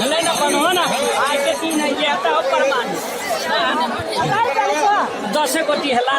हेलै न कोनो न आइ के तीन है ये आता हो परमान 10 कोटी हेला।